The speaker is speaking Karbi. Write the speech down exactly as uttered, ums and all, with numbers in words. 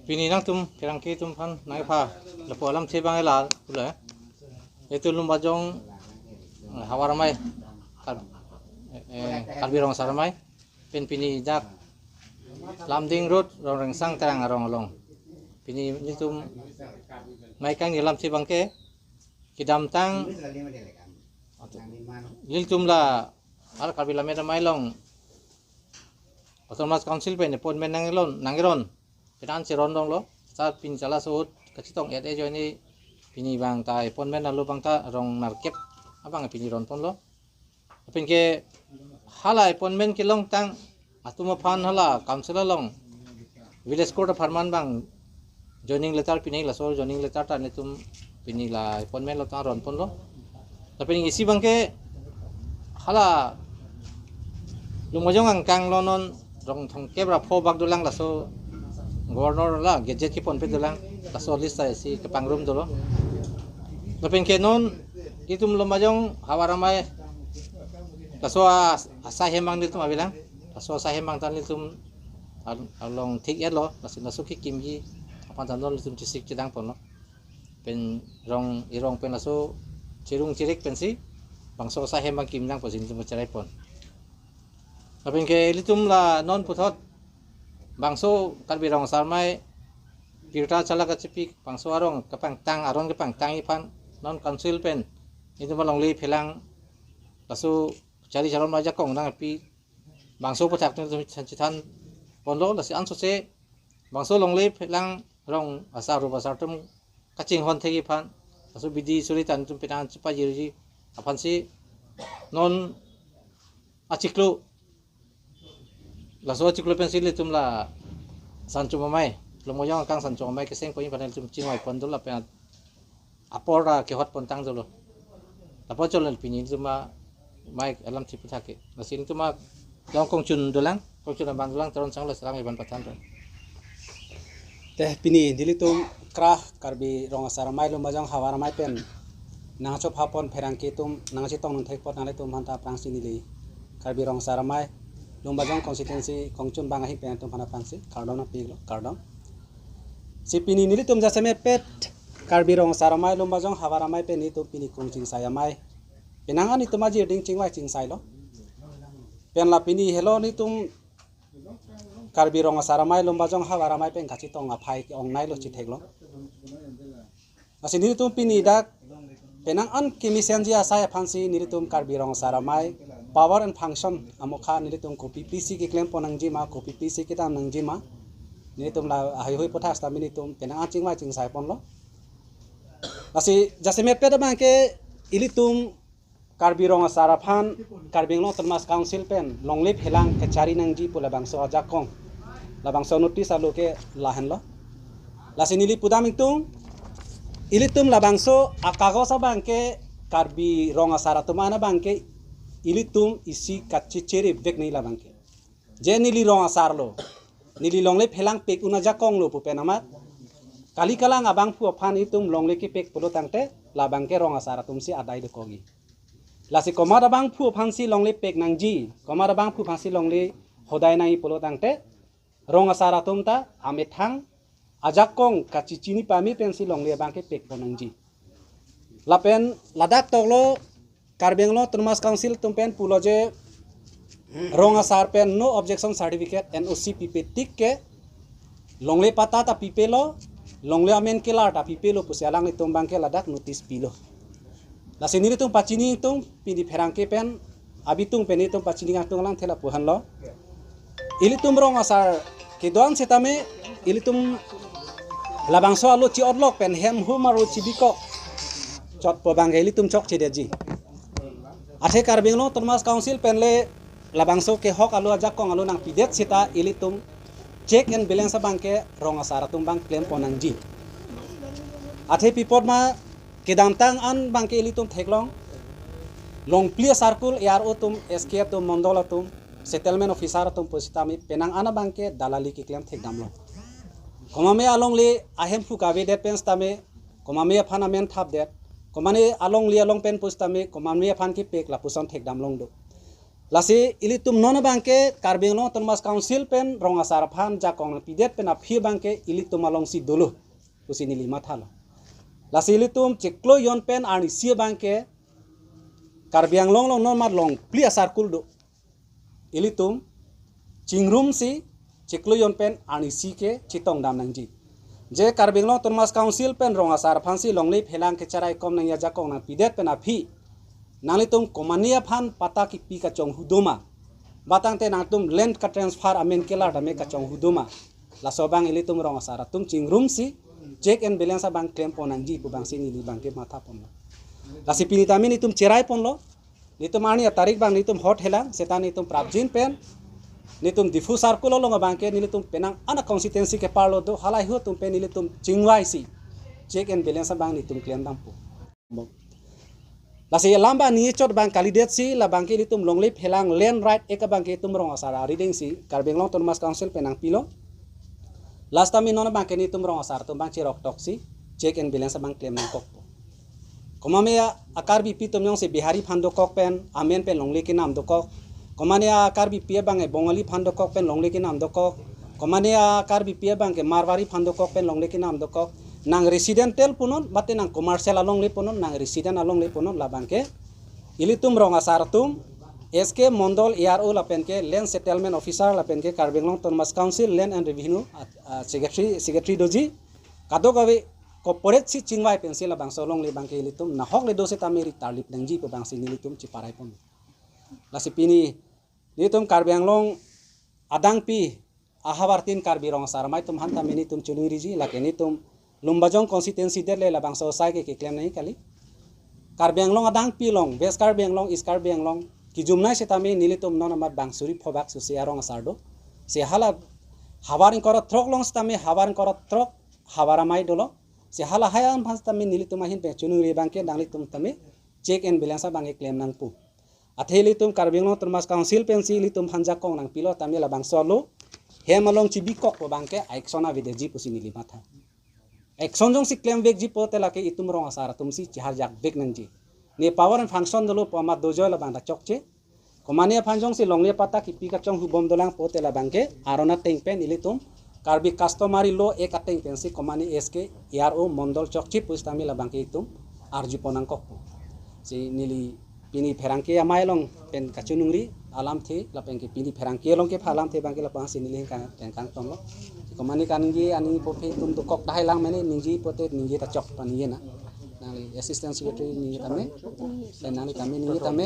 Pini nangtum pherangke atum aphan nangpha lapu alamthe abang ela pule. Itum Lumbajong, eh, Havar Amei, Kar-, eh, Karbi Rong Asar Amei pen pini dak Lumding Road, Rongrengsang Terang arong along. Pini nelitum mai kangni alamthe abangke kedamtang nelitum la All Karbi Lammet Amei along Autonomous Council pen appointment nanglo, nangkeron. Penang cheron longlo, sa pini chala so ahut kachetong et ajoine pini abang ta appointment alo abang ta rong nerkep abang pini ronponlo. Lapen ke hala appointment kelongtang atum aphan hala council along village court apharman abang joining letter pini, laso joining letter ta nelitum pini la appointment lo ta ronponlo. Lapen isi abangke hala Lumbajong angkang lo non rong thomkep ra pho bak dolang, laso governor la gazette keponpe dolang, laso list ta isi kepangrum dolo. Lapen ke non itum Lumbajong Havar Amei laso a-, asai hem abang nelitum avelang, laso asai hem abang ta nelitum al-, along thik-etlo, laso, laso kekimji aphan ta non nelitum chesik chedang ponlo. Pen rong, irong pen laso cherung cherik pensi bangso asai hem abang kimnang pusi nelitum cherai pon. Lapen ke ilitum la non puthot bangso Karbi Rong Asar Amei birta chala kachepi bangso arong kepangtang, aron kepangtangji aphan non council pen itum alongle phelang laso chari charon ajakong nangpi bangso aputhak nelitum chan chethan ponlo, lasi ansose bangso longle phelang rong asar rup asar atum kachinghon thekji aphan, laso bidi suri ta nelitum penang chepajirji aphansi non achiklo, laso achiklo pensi ilitum la Sanchom Amei, Lumbajong angkang Sanchom Amei keseng ponji aphan nelitum chingvai pon dolo lapen apor ra kehot pontang dolo. Lapu cholo pini nelitum amei alamthe aputhak ke. Lasi nelitum along kongchun dolang, kongchun abang dolang, Teron Sanglo Sarang Iban Pathan pen. Te pini nelitum kra Karbi Rong Asar Amei Lumbajong Havar Amei pen nangchopha pon pherangke atum nangchetong nangthek apot nanglitum aphanta aphrangsi neli Karbi Rong Asar Amei Lumbajong constituency kongchun abang ahin pen nangtum aphanta aphrangsi kardom nangpilo, kardom. Si pini nelitum jasemet pet Karbi Rong Asar Amei Lumbajong Havar Amei pen nelitum pini kongchingsai amei. Penang an itum ajirding chingvai chingsailo. Pen la pini helo nelitum Karbi Rong Asar Amei Lumbajong Havar Amei pen kachetong aphai ke-ongnailo, chetheklong. Lasi nelitum pini dak penang an kemesenji asai aphansi nelitum Karbi Rong Asar Amei power and function amokha nelitum kopi pisi keklem pon nangji ma, kopi pisi kedam nangji ma, nelitum la heihui aputhak seta nelitum penang an chingvai chingsai ponlo. Lasi jasemet pet abangke ilitum Karbi Rong Asar aphan Karbi Anglong Autonomous Council pen longle phelang kachari nangji pu labangso ajakong, labangso notice alo ke lahenlo. Lasi neli pudam ingtung, ilitum labangso akagos abangke Karbi Rong Asar atum an abangke ilitum isi kachechere vek nangji labangke. Je neli rong asar lo, neli longle phelang pek un ajakong lo pu pen amat, kali kalang abangphu aphan itum longle kepek pulo tangte labangke rong asar atumsi adai dokokji. Lasi komat abangphu aphansi longle pek nangji, komat abangphu aphansi longle hodai nangji pulo tangte rong asar atum ta amethang ajakong kachechini pame pensi longle abangke pek pon nangji. Lapen ladak toklo Karbi Anglong Autonomous Council atum pen pulo je rong asar pen no objection certificate, N O C pipe tik ke longle patta ta pipelo, longle amen kelar ta pipelo pusi alanglitum abangke ladak notice pilo. Lasi nelitum pachini ingtung, pini pherangke pen abitung pen nelitum pachini ingtung, alang thela pu-anlo. Ilitum rong asar kedo-an setame ilitum labangso alo chi-otlok pen hem hum aro chibikok chot pu abangke ilitum chokchedetji. Athe Karbi Anglong Autonomous Council pen le labangso kehok alo ajakong alo nangpidet seta ilitum check and balance abangke rong asar atum abang klem pon nangji. Athe pi apot ma kedamtang an abangke ilitum theklong, longpli circle A R O atum, S K atum, mondol atum, settlement officer atum pusitame penang an abangke dalali keklem thekdamlong. Komatme alongle ahemphu kavedet pen sitame komatme aphan amen thapdet, komatme alongle along pen pusitame komatme aphan kepek lapuson thekdamlong do. Lasi ilitum non abangke Karbi Anglong Autonomous Council pen rong asar aphan jakong nangpidet pen aphi abangke ilitum alongsi dolo pusi neli mathalo. Lasi ilitum chiklo jon pen arnisi abangke Karbi Anglong along non mat longphli asarkul do. Ilitum chingrumsi chiklo jon pen arnisi ke chetongdam nangji. Je Karbi Anglong Autonomous Council pen rong asar aphansi longle phelang kecherai kom nangji ajakong nangpidet pen aphi nanglitum komane aphan patta kipi kachonghu doma, ba tangte nangtum land katransfer amen kelar tame kachonghu doma, laso abang ilitum rong asar atum chingrumsi check and balance abang klempon nangji pu abangsi neli abangke mathaponlo. Lasi pini tame nelitum cheraiponlo. Nelitum arni atarik abang nelitum hot helang, seta nelitum prapjin pen nelitum Diphu circle along abangke nelitum penang ana constituency keparlo do, halahei atum pen nelitum chingvaisi check and balance abang nelitum klemdampo. Lasi alam abang ningje chot abang kalidetsi labangke nelitum longle phelang Land Right Act abangke itum rong asar aridengsi Karbi Anglong Autonomous Council pen nangpilo. Last time non abangke nelitum rong asar atum abang cherok toksi check and balance abang klem nangkokpo. Komane a Karbipi atum jongsi Bihari aphan dokok pen amen pen longle kenam dokok. Komane a Karbipi abang e Bongali aphan dokok pen longle kenam dokok. Komane a Karbipi abangke Marwari aphan dokok pen longle kenam dokok. Nang residential punon, mate nang commercial alongle punon, nang resident alongle punon, labangke ilitum rong asar atum, S K Mondol A R O lapenke Land Settlement Officer lapenke Karbi Anglong Autonomous Council Land and Revenue, ah, ah, Secretary, Secretary doji, kadokave cooperate si chingvai pensi labangso alongle abangke ilitum nahok le do setame ri tarlip nangji pu abangsi nelitum cheparaipon. Lasi pini nelitum Karbi Anglong adangpi ahavartin Karbi rong asar amei atum aphan tame nelitum chonungriji, lake nelitum Lumbajong constituency det le labangso asai ke keklem nangji kali. Karbi Anglong adangpi along, West Karbi Anglong, East Karbi Anglong, kejumnei setame nelitum non amat bang suri phobak susi arong asar do. Si hala havar ingkoi ra throk along setame havar ingkoi ra throk havar amei dolo. Si halahei aphan setame nelitum ahin pen chonungri abangke nanglitum tame check and balance abang keklem nangpo. Athe ilitum Karbi Anglong Autonomous Council pensi ilitum aphan jakong nangpilo tame labangso alo hem along chibikokpo abangke action avedetji pusi neli matha. Action jongsi klemvekji pote lake itum rong asar atumsi chiharjakvek nangji. Ne power and function dolo pu amat dojoi labang ta chokche. Komane aphan jongsi longle patta kipi kachonghu bom dolang pote labangke aron ateng pen ilitum Karbi Customary Law Act ateng pensi komane S K A R O Mondol chokche pusitame labangke itum arjupon nangkokpo. Si neli pini pherangke amei along pen kachonungri alamthe lapenke pini pherangke along kepha alamthe abangke labangsi neli kang kang tonglo. Komane kaningje aning po aphi itum dokok tahai lang mene ningje pote ningje ta chok paningje na. Nangli Assistant Secretary ningje tame, pen nangli tame ningje tame.